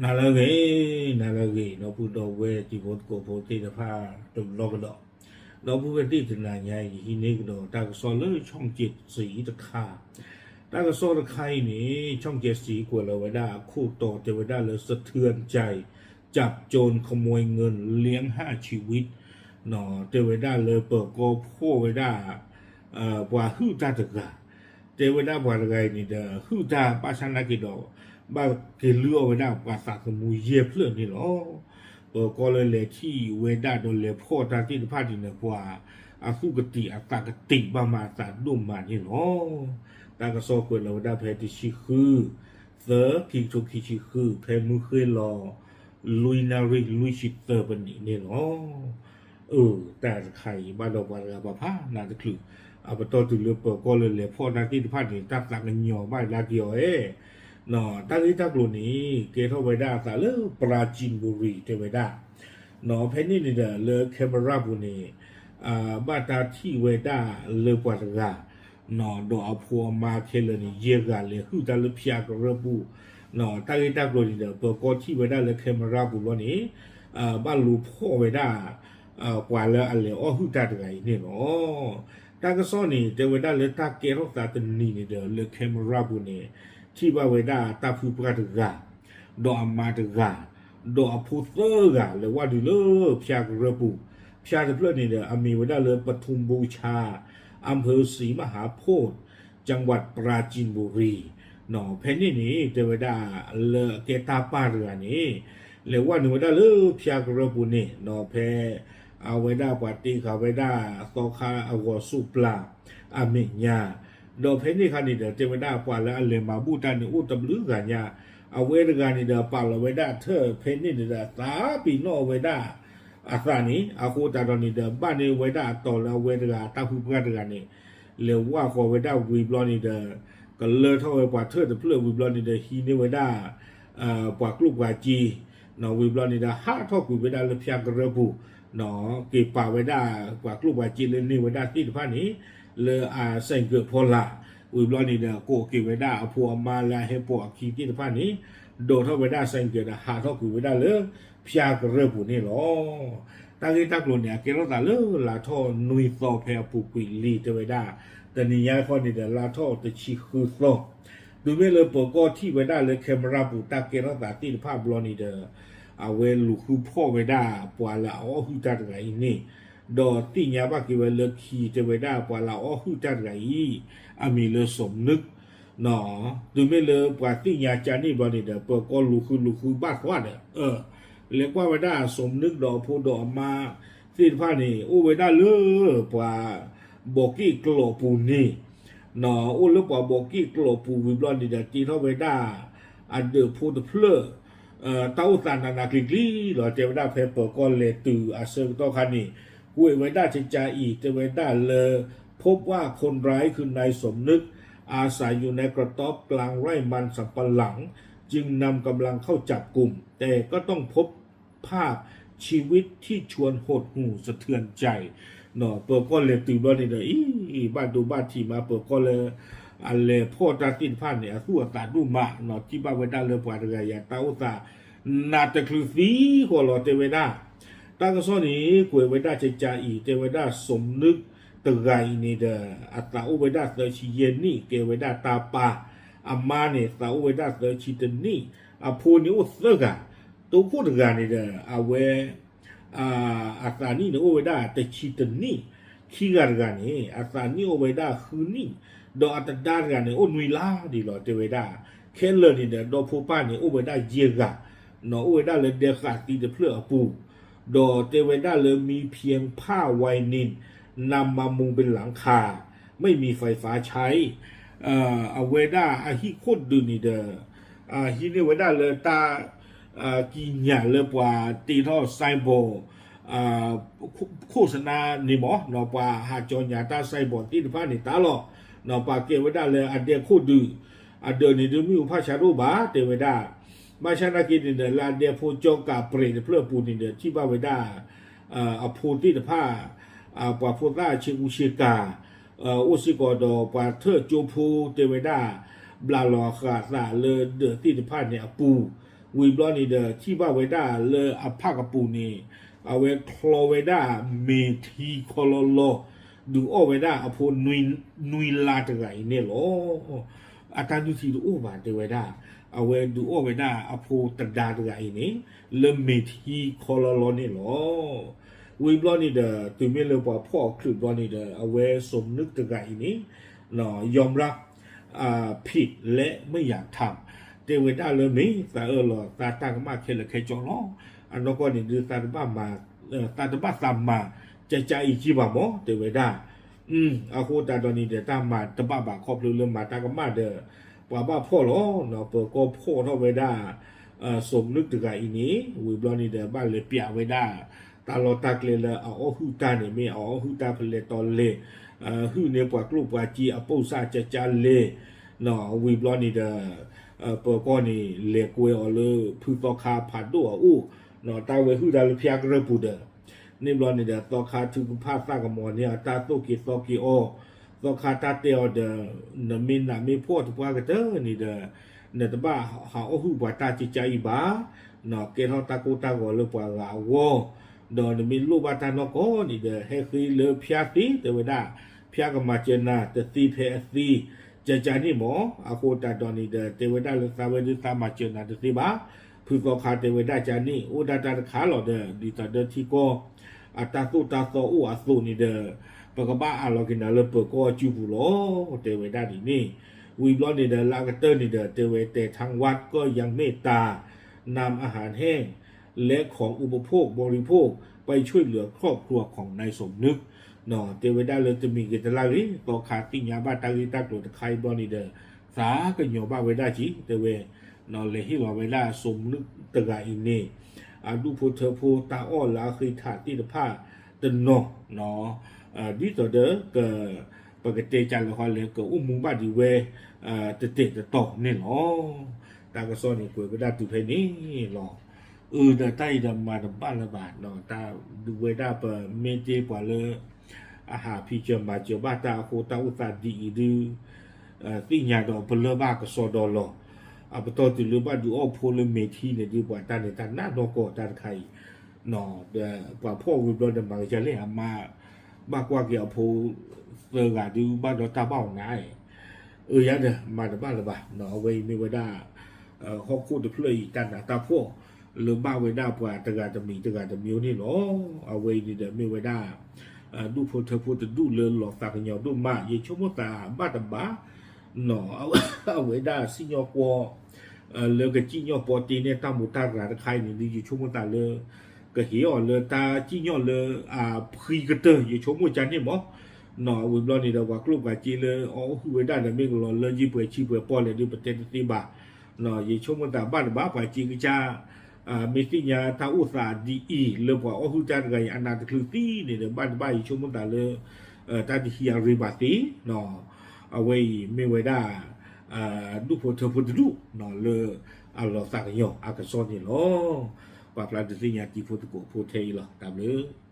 နၤလၢအဂ့ၤ, နၤလၢအဂ့ၤ, ဒီပုၢ်ဒီဝဲၢ်တံၤဖိသကိးဖိသ့ၣ်တဖၣ်တဘျီကဒီး, ဒီပုၢ်ဝဲၢ်သ့ၣ်တနၤညါအံၤ ယဟံးန့ၢ်ကဒီးတၢ်ကစီၣ်လၢဆီၣ်ကၠ့စံတခါ, တၢ်ကစီၣ်တခါအံၤန့ၣ် ဆီၣ်ကၠ့စံကွဲးလီၤဝဲဒၣ်အခိၣ်တီတဲဝဲဒၣ်လၢ สะเทือนใจ จับโจรขโมยเงินเลี้ยงห้าชีวิต တဲဝဲဒၣ်လၢပၢၤကီၢ်ဖီၣ်ဝဲဒၣ် ပှၤဟုၣ်တၢ်တဂၤ, တဲဝဲဒၣ်ပှၤတဂၤအံၤန့ၣ်ဒီး ဟုၣ်တၢ်ဘၣ်ဆၣ်နာ်က့ၤဒီး ဘၣ်က့ၤလုၢ်အီၣ်ဝဲဒၣ်ပှၤသးသမူယဲၢ်ဖျၢၣ်န့ၣ်လီၤ. ပၢၤကီၢ်လၢလဲၤထံၣ်ဝဲဒၣ်ဒီးလဲၤဖီၣ်တၢ်သ့ၣ်တဖၣ်န့ၣ်ဒီး ပှၤအသူၣ်ကတံာ်အသးကတံာ်ဘၣ်မးအသးဒိၣ်မးန့ၣ်လီၤ. တၢ်ကစီၣ်ကွဲးလီၤဝဲဒၣ်ဖဲတဆံဃု သၢ ခံကထိခံဆံဃု ဖဲမုၢ်ဃ့ၢ်လီၤ လွံၢ်နၣ်ရံၣ်လွံၢ်ဆံသၢပနံးန့ၣ်လီၤ. အၢ တၢ်တခါအံၤ ဘၣ်ဒီးပှၤတဂၤပာ်ဖျါနၤတချုး, အပတီၢ်တုၤလၢပၢၤကီၢ်လၢလဲၤဖီၣ်တၢ်သ့ၣ်တဖၣ်န့ၣ် တၢ်သးကညီၤဘၣ်ဒၣ်က့ၤအီၤဧါ. တၢ်ဂ့ၢ်တၢ်ကျိၤန့ၣ် ကဲထီၣ်ဝဲဒၣ်အသးလၢ ပရၤစံဘူရံၤ တဲဝဲဒၣ်, ဖဲန့ၣ်န့ၣ်ဒီး လၢ camera ပူၤန့ၣ် ဘၣ်တၢ်ထံၣ်ဝဲဒၣ်လၢပှၤတဂၤ ဒီးအဖိအမါခဲလၢာ်န့ၣ် ယဲၢ်ဂၤလဲၤဟုၣ်တၢ်လၢဖၠါကရၢၢ်ပူၤ, တၢ်ဂ့ၢ်တၢ်ကျိၤန့ၣ်ဒီး ပၢၤကီၢ်ထံၣ်ဝဲဒၣ်လၢ camera ပူၤဘျီန့ၣ် ဘၣ်လူၤဖီၣ်ဝဲဒၣ် ပှၤလၢအလဲၤအီၣ်ဟုၣ်တၢ်တဂၤအံၤန့ၣ်လီၤ. တၢ်ကစီၣ်န့ၣ် တဲဝဲဒၣ်လၢတၢ်ကဲထီၣ်သးတနံၤန့ၣ်ဒီး လၢ camera ပူၤန့ၣ် ထံၣ်ဘၣ်ဝဲဒၣ်တၢ်ဖုပှၢ်တဂၤ ဒီးအမါတဂၤ ဒီးအဖိသၢဂၤ လဲၤဝဲဒၣ်လၢဖၠါကရၢၢ်ပူၤ, ဖၠါတဖျၢၣ်န့ၣ်ဒီး အမံၤဝဲဒၣ်လၢ ปทุมบูชา อำเภอศรีมหาโพธิ์ จังหวัดปราจีนบุรี ဖဲန့ၣ်န့ၣ် တဲဝဲဒၣ်လၢအကဲတၢ်ပၢ်တဂၤန့ၣ် လဲၤဝဲနုာ်ဝဲဒၣ်လၢဖၠါကရၢၢ်ပူၤန့ၣ် ဖဲ အဝဲဒၣ်ပှၤတ့ဃာ်ဝဲဒၣ်သီခါအဂီၤစိးပျၤ အမဲာ်ညါ, ဒီးဖဲန့ၣ်အခါန့ၣ်ဒီး တဲဝဲဒၣ်ပှၤလၢအလဲၤမၤဘူၣ်တၢ်န့ၣ်အိၣ်တဘျုးဂၤညါ, အဝဲတဂၤန့ၣ်ဒီး ပာ်လီၤဝဲဒၣ်ထၢၣ်ဖဲန့ၣ်န့ၣ်ဒီး သးပ့ၤနီၣ်ဝဲဒၣ်အသးန့ၣ် အဃိသတးဒီးန့ၣ်ဒီး ဘၣ်န့ၢ်ဝဲဒၣ်အတီၤလၢအဝဲတဂၤတၢ်ဖုပှၢ်တဂၤန့ၣ် လဲၤဝဲဃီၤဝဲဒၣ်ဝံၤဘျီန့ၣ်ဒီး ကလၢထီၣ်ဝဲပှၤထၢၣ်တဖျၢၣ်ဝံၤဘျီန့ၣ်ဒီး ဟံးန့ၢ်ဝဲဒၣ် ပှၤကျိၣ်ပှၤစ့ ဝံၤဘျီန့ၣ်ဒီး ဟးထီၣ်ကွံာ်ဝဲဒၣ်လၢဖၠါကရၢၢ်ပူၤ, က့ၤပာ်ဝဲဒၣ်ပှၤကျိၣ်ပှၤစ့လၢန့ၢ်ဝဲဒၣ်သ့ၣ်တဖၣ်န့ၣ် လၢအဆိုင်ကယ်ဖီလာ်, ဝံၤဘျီန့ၣ်ဒီး ကိးက့ၤဝဲဒၣ်အဖိအမါလၢအဟဲပိာ်အခံသ့ၣ်တဖၣ်န့ၣ် ဒိးထီၣ်ဝဲဒၣ်ဆိုင်ကယ်ဒီး ဟးထီၣ်ကွံာ်ဝဲဒၣ်လၢဖၠါကရၢၢ်ပူၤန့ၣ်လီၤ. တၢ်ဂ့ၢ်တၢ်ကျိၤန့ၣ် အကဲထီၣ်သးလၢလါထီၣ်နွံသီဖဲအပူၤကွံာ်လံ တဲဝဲဒၣ်, တနံၤညါဃီန့ၣ်ဒီး လါထီၣ်တဆံဃုသီ, တုၤမ့ၢ်လၢပၢၤကီၢ်ထံၣ်ဝဲဒၣ်လၢ camera ပူၤတၢ်ကဲထီၣ်သးသ့ၣ်တဖၣ်ဘျီန့ၣ်ဒီး အဝဲလူၤဃုဖီၣ်ဝဲဒၣ်ပှၤလၢအအီၣ်ဟုၣ်တၢ်တဂၤအံၤန့ၣ်, ဒီးသ့ၣ်ညါဘၣ်က့ၤဝဲလၢခံ တဲဝဲဒၣ်ပှၤလၢအအီၣ်ဟုၣ်တၢ်တဂၤအံၤ အမံၤလၢ สมนึก တုၤမ့ၢ်လၢပှၤသ့ၣ်ညါကန့ၣ်ဘျီန့ၣ်ဒီး ပၢၤကီၢ်လူၤဃုလူၤဃုဘၣ်သွါဒီး လဲၤကွၢ်ဝဲဒၣ် สมนึก ဒီးအဖိဒီးအမါသ့ၣ်တဖၣ်န့ၣ် အိၣ်ဝဲဒၣ်လၢပှၤဘီးက့ၣ်ကျိာ်ပူၤန့ၣ်, အိၣ်လၢပှၤဘီးက့ၣ်ကျိာ်ပူၤဝံၤဘျီန့ၣ်ဒီး တ့ထီၣ်ဝဲဒၣ် အဒၢးဖိတဖျၢၣ် တၢ်အိၣ်သးနးနးကျံၤကျံၤလီၤ. တဲဝဲဒၣ်ဖဲပၢၤကီၢ်လဲၤတုၤအဆၢကတီၢ်ခါန့ၣ် ကွဲးဝဲဒၣ်ကကါအံၤ တဲဝဲဒၣ်လၢ พบว่าคนร้ายคือนายสมนึก อาศัยอยู่ในกระต๊อบกลางไร่มันสำปะหลัง จึงนำกำลังเข้าจับกุม แต่ก็ต้องพบภาพชีวิตที่ชวนหดหู่สะเทือนใจ ပၢၤကီၢ်လဲၤတုၤဘျီန့ၣ်ဒီး အံၤ ဘၣ်ဒိဘၣ်ထံးမး ပၢၤကီၢ်လၢ အလဲၤဖီၣ်တၢ်သ့ၣ်တဖၣ်န့ၣ် အသူၣ်အသးဒိၣ်မး ထံၣ်ဘၣ်ဝဲဒၣ်လၢပှၤတဂၤအံၤ တၢ်အိၣ်သး နးတချုးသံဃီလီၤ တဲဝဲဒၣ်. တၢ်ကစီၣ်န့ၣ် ကွဲးဝဲဒၣ်ကကါအံၤ တဲဝဲဒၣ် สมนึก တဂၤအံၤန့ၣ်ဒီး အသးအိၣ်ဝဲဒၣ်သၢဆံယဲၢ်နံၣ် ကဲဝဲဒၣ်တၢ်ပၢ်, အမါန့ၣ် သးအိၣ်ဝဲဒၣ်သၢဆံတနံၣ်, အဖိန့ၣ်အိၣ်သၢဂၤ, တိခိၣ်တဂၤန့ၣ်ဒီး အဝဲ အသးနံၣ်န့ၣ်အိၣ်ဝဲဒၣ်တဆံတနံၣ်, ခံဂၤတဂၤန့ၣ် အသးနံၣ်အိၣ်ဝဲဒၣ်ဃုနံၣ်, ဒီးအတဒါတဂၤန့ၣ် အိၣ်နွံလါဒံးလီၤ တဲဝဲဒၣ်. ခဲလၢာ်န့ၣ်ဒီး ဒီဖိပၢ်န့ၣ် အိၣ်ဝဲဒၣ်ယဲၢ်ဂၤ, န့ၣ်အိၣ်ဝဲဒၣ်လၢဒဲဃးသံတဖျၢၣ်အပူၤ, ဒီးတဲဝဲဒၣ်လၢ มีเพียงผ้าไวนิล นำมามุงเป็นหลังคา ไม่มีไฟฟ้าใช้ အဝဲဒၣ်အဟံၣ်ခိၣ်ဒုးန့ၣ်ဒီး ဟံးန့ၢ်ဝဲဒၣ်လၢတၢ် ကံးညာ်လၢပှၤတ့ထီၣ် ဆိုင်ဘီ ခိၣ်စနါန့ၣ်မ့ၢ် ပှၤဟးကၠီညါတၢ် ဆိုင်ဘီ သ့ၣ်တဖၣ်န့ၣ်တၢ်လီၤ. ပှၤကဲဝဲဒၣ်လၢအဒဲခိၣ်ဒုး, အဒၢးန့ၣ်ဒုးမ့ၣ်အူဖးဆါတအိၣ်ဘၣ် တဲဝဲဒၣ်. ဘၣ်ဆၣ်နာ်က့န့ၣ်ဒီး လၢအဒဲဖိကၠီကးပြဲးတဖျၢၣ်အပူၤန့ၣ်ဒီး ထံၣ်ဘၣ်ဝဲဒၣ် အဖိသ့ၣ်တဖၣ် ပှၤဖိသၣ်ဆ့ကူဆ့ကၤ အိၣ်စ့ၢ်ကီးဒီးပှၤထၢၣ်ကၠိဖိတဲဝဲဒၣ် ဘျးလီၤဃာ်သးလၢဒၢးသ့ၣ်တဖၣ်န့ၣ်အပူၤ, ဝံၤဘျီန့ၣ်ဒီး ထံၣ်ဘၣ်ဝဲဒၣ်လၢအဖၣ်ကပူၤန့ၣ် အဝဲချီဝဲဒၣ်မ့ၤထံခီလီလီ ဒုးအီၣ်ဝဲဒၣ်အဖိနွံလါတဂၤအံၤန့ၣ်လီၤ. အတၢ်နုၢ်ထံတအိၣ်ဘၣ်တဲဝဲဒၣ်, အဝဲဒုးအီၣ်ဝဲဒၣ်အဖိသဒါတဂၤအံၤန့ၣ် လၢမ့ၤထံခီလီလီန့ၣ်လီၤ. ဝံၤဘျီန့ၣ်ဒီး တုၤမ့ၢ်လၢပှၤဖီၣ်အီၤချုးဘျီန့ၣ်ဒီး အဝဲစိာ်မနုၣ်တဂၤအံၤန့ၣ် ယီမရၣ် ဖံးလဲးမ့ၢ်ယၤထၣ် တဲဝဲဒၣ်လၢမ့ၢ်သးအၢၣ်လီၤသးတၢ်ကမၣ်ခဲလၢာ်ခဲဆ့လီၤ. အနီၢ်ကီၢ်န့ၣ်ဒုး သးတဘၣ်မၤ သးတဘၣ်သးမၤ ကကါအံၤကံဘၣ်မၢ် တဲဝဲဒၣ်. အဃိသတးဒီးန့ၣ်ဒီး တၢ်မၤတဘၣ်ဘၣ်ခီဖျိလၢမၤတၢ်ကမၣ်ဒီး ပှၤဘၣ်ဖီၣ်လီၤ. ပၢၤကီၢ်ဖီၣ်ထီၣ်ဝဲဒၣ် စိာ်မနုၣ်တဂၤအံၤန့ၣ် ဝံၤဘျီန့ၣ်ဒီး ဘၣ်လဲၤပျးဝဲဒၣ် တၢ်လီၢ်တၢ်ကျဲလၢအအီၣ်ဟုၣ်တၢ်န့ၣ် မ့ၢ်အအီၣ်ဟုၣ်တၢ်ဖဲလဲၣ်တီလဲၣ်, ဟုၣ်န့ၢ်ပှၤကျိၣ်ပှၤစ့အပိၢ်စၢ်ကကါလဲၣ်, ဝံၤဘျီန့ၣ်ဒီး ပၢၤကီၢ်န့ၣ် လဲၤကွဲအီၤလၢဖုသီခါဖးဒိၣ်အအိၣ်, တၢ်ဝဲဟုၣ်တၢ်လၢဖၠါကရၢၢ်ပူၤဒီး န့ၣ်ဘျီန့ၣ်ဒီး သီခါထုကဖၣ်သးကမီၤန့ၢ်အတၢ်သိၣ်က့ၤသီက့ၤအီၤ, သီခါတၢ်တဲအီၤဒီး နမ့ၢ်နးမ့ၢ်ဖှီၣ်တပှၢ်ကတၢၢ်န့ၣ်ဒီး နတဘၣ်ဟးအီၣ်ဟုၣ်ပှၤတၢ်ကကါအံၤဘၣ်, ကဲထီၣ်တၢ်ကိၢ်တၢ်ဂီၤလၢပှၤဂၤအဂီၢ်, ဒီးနမ့ၢ်လိၣ်ဘၣ်တၢ်နီၢ်ကီၢ်န့ၣ်ဒီး ဟဲဃ့လၢဖၠါသ့ တဲဝဲဒၣ်, ဖၠါကမၤစၢၤနၤတသ့ဖဲအသ့ ကကါန့ၣ်မၢ်. အဃိသတးဒီးန့ၣ်ဒီး တဲဝဲဒၣ်လၢသးဝဲဒုးသးမၤစၢၤနၤတသ့ဘၣ်. ဖုသီခါတဲဝဲဒၣ်ကန့ၣ် အိၣ်ဒၣ်တၢ်တခါလီၤဒီး ဒ်သိးဒီးထံကီၢ် အတၢ်သိၣ်တၢ်သီအိၣ်အသိးန့ၣ်ဒီး ပကဘၣ်အးလီၤက့ၤနၤလၢပၢၤကီၢ်အစုပူၤလီၤ တဲဝဲဒၣ်ဒ်န့ၣ်. ဝံၤဘျီန့ၣ်ဒီး လၢအကတၢၢ်န့ၣ်ဒီး တဲဝဲ แต่ทางวัดก็ยังเมตตานำอาหารแห้งและของอุปโภคบริโภคไปช่วยเหลือครอบครัวของนายสมนึก တဲဝဲဒၣ်လၢတမံၤဂ့ၤတလါဂ့ၤ သီခါသ့ၣ်ညါဘၣ်တၢ်ဂ့ၢ်တၢ်ကျိၤတခါအံၤဘျီန့ၣ်ဒီး သးကညီၤဘၣ်ဝဲဒၣ်က့ၤ တဲဝဲ လဲၤဟ့ၣ်လီၤဝဲဒၣ်စိာ်မနုၣ်တဂၤအံၤန့ၣ် အဒူၣ်ဖိထၢဖိတၢ်အီၣ်လၢအဃ့ထးသ့ၣ်တဖၣ်တနီၤ ဒ်သိးဒီး ပကတဲကၢ်လၢဟီလဲၣ် ကအိၣ်မူဘၣ်ဒံးဝဲ တတဲာ်တတီၤန့ၣ်လီၤ. တၢ်ကစီၣ်န့ၣ်ကွဲးဝဲဒၣ်တုၤဖဲန့ၣ်လီၤ. အၢ ဒီးတၢ်အံၤဒီးမၤတဘၣ်လၢၤဘၣ် တၢ်ဒုးဝဲဒၣ်ပမ့ၢ်တ့ၢ်ပှၤလၢ အဟးဖံးစၢၤမၤစၢၤဘၣ်တၢ်အဃိ တၢ်အိၣ်သးဒ်အံၤဒုး သ့ၣ်ညါဒီးပလၢၢ်ဘၣ်ကစီဒီလီၤ. အပတီၢ်တုၤလၢဘၣ်ဒုးအီၣ်ဖိလၢမ့ၤထံန့ၣ်ဒုး ပှၤတၢ်န့ၣ်တၢ်နးနီၢ်ကီၢ်တၢ်တခါအံၤ ဒီးပှၤဖီၣ်ဝံၤဘျီဒီးမၤကစၢ်လဲၣ် အမါ ဘၣ်ကွၢ်က့ၤအဖိသၢဂၤဒုး ဘၣ်ဒီးတၢ်ဘၣ်အီၤနၤ အၢ ယၤဒီးမၤတဘၣ်လၢၤဘၣ်. အဝဲအံၤမ့ၢ်ဝဲဒၣ် ဟီၣ်ခိၣ်တဖျၢၣ်အံၤတၢ်နးတၢ်ဖှီၣ် လၢဘၣ်ဝဲဒၣ်ပှၤတဂၤတမံၤတဂၤတမံၤန့ၣ်လီၤ. အဝဲအံၤန့ၣ်ဒီးမ့ၢ်ဝဲဒၣ် ဒူၣ်ဖိထၢဖိတဒူၣ်လၢလီၤသးကညီၤဒိၣ်မး ယဆိကမိၣ်သးဘၣ်တဘၣ် အဝဲဒၣ်စံၣ်ညီၣ်ကွီၢ် လၢကစံၣ်ညီၣ်ပီတ့န့ၢ်တၢ်မူးတၢ်ရၤတခါအံၤန့ၣ်ဒုး ယဆိကမိၣ်သးလၢ ကဟ့ၣ်အီၤလၢတၢ်စံၣ်ညီၣ်လၢအဖှံကတၢၢ် ယဆိကမိၣ်ကန့ၣ်မး. အဝံၤဘျီန့ၣ်ဒီး ပှၤကျိၣ်ပှၤစ့လၢအီၣ်ဟုၣ်ဝဲဒၣ်ဒီး မ့ၢ်ကလီၤလၢယံာ်ပှဲၤဆံပှဲၤပီၣ်လဲၣ်ဒုး ပတဲတသ့ဘၣ်. ယဆိကမိၣ်သးဘၣ်တဘၣ် ပှၤစ့ကစၢ် မ့ၢ်သ့ၣ်ညါတၢ်အိၣ်သးဒ်အံၤ လၢပှၤအီၣ်ဟုၣ်တၢ်တဂၤအံၤ အနးတချုးသံန့ၣ်ဒီး ဘၣ်တဘၣ် ယဆိကမိၣ်သးလၢ တၢ်တဟံးအရ့ဘၣ်သ့. အဝဲအံၤမ့ၢ်ဝဲဒၣ် ဒူၣ်ဖိထၢဖိတဒူၣ် လၢအလီၤသးကညီၤအကစီၣ်န့ၣ်လီၤ. ပာ်ဖျါဒုးသ့ၣ်ညါတံၤဖိသကိးဖိထဲအံၤလီၤ. တၢ်ဘျုး